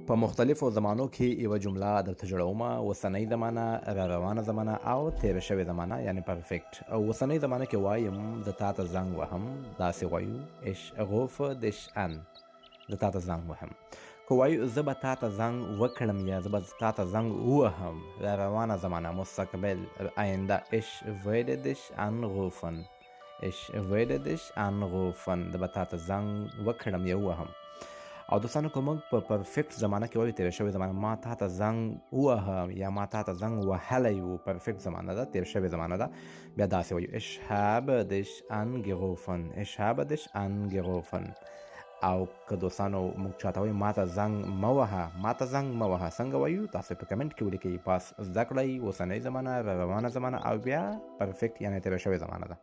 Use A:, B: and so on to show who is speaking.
A: په مختلفو زمانو کې یوه جمله درته جوړوم، اوسنۍ زمانه، را روانه زمانه او تېره شوې زمانه یعنې پرفیکټ. او اوسنۍ زمانه کې وایم زه تا ته زنګ وهم، داسې وایو ich rufe dich an، زه تا ته زنګ وهم. که وایو زه به تا ته زنګ وکړم یا زه به تا ته زنګ ووهم، را روانه زمانه، مستقبل، آینده، ich werde dich anrufen، Ich werde dich anrufen، زه به تا ته زنګ وکړم یا ووهم. او دوستانو که موږ په پرفیکټ زمانه کې وایو، تېره شوې زمانه، ما تا ته زنګ ووهه یا ما تا ته زنګ وهلی و، پرفیکټ زمانه ده، تېره شوې زمانه ده، بیا داسې وایو Ich habe dich angerufen، Ich habe dich angerufen. او که دوستانو موږ چاته وایو ما ته زنګ مه وهه، ما ته زنګ مه وهه، څنګه وایو؟ تاسو په کمنټ کې ولیکئ. پس زده کړئ اوسنۍ زمانه، روانه زمانه او بیا پرفیکټ یعنې تېره شوې زمانه ده.